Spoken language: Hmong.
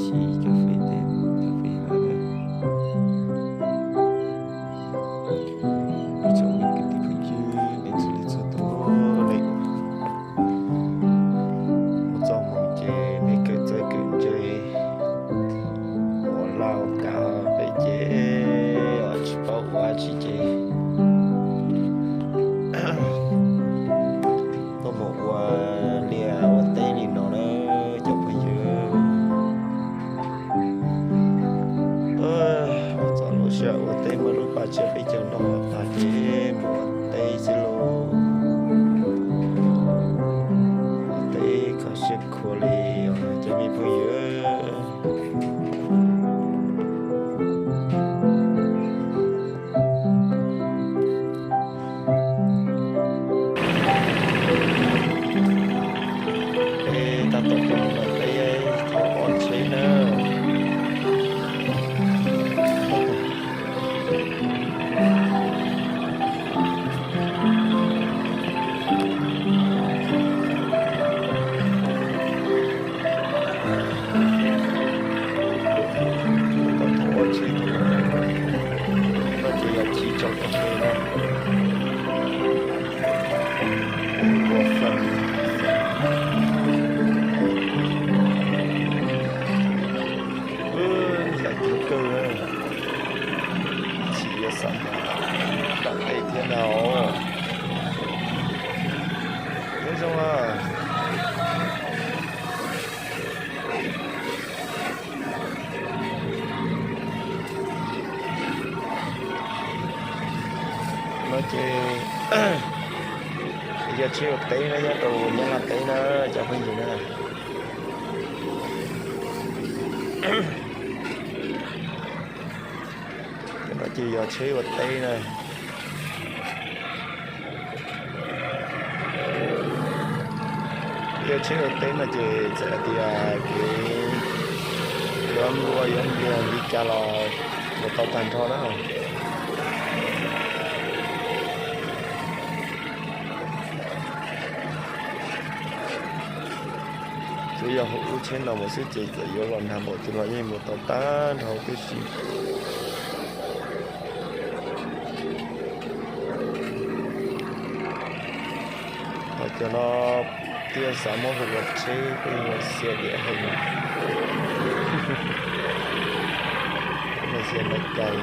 Tsis cov fej teb, cov fej lawm. Ib tsoom kwv tij phooj ywg nej txhua leej txhua tus, nej mus txoj hmoov ces nej kawm txawj kawm ntse, ua laj ua kam pem ces tsis paub ua dab tsi ces tuaj mus ua liaj ua teb li no na cov phooj ywg. Txog lub sij hawm ua teb muaj lub pas tsiab peb caug no tag ces mus ua teb xwb lauj. Ua teb kho siab khuav li os cov me phooj ywg. Peb tab tom tuaj mus ua teb thauj ob tsheb na. Thauj ob tsheb, no ces yog chiv tsoom kab fes na. Lam ceev kawg, tsis yog xav mas tom tej thiab na os. Nyob zoo a. No ces yog tsheb ua teb na, nyob rau Nyab Laj teb na cov phooj ywg na. Cov no ces yog tsheb ua teb na. Yog tsheb ua teb no ces txawm hais tias kev yuav nplua yuav npliag li cas los mus tau tag nrho na. Tsuas yog hauv lub tsheb no mus xwb ces txawm yuav los nag npaum twg los yeej mus tau tag nrho huv tib si. Ho cov no thiaj xav muab hu ua tsheb, peb hu ua xe điện hơi, hu ua xe máy cày.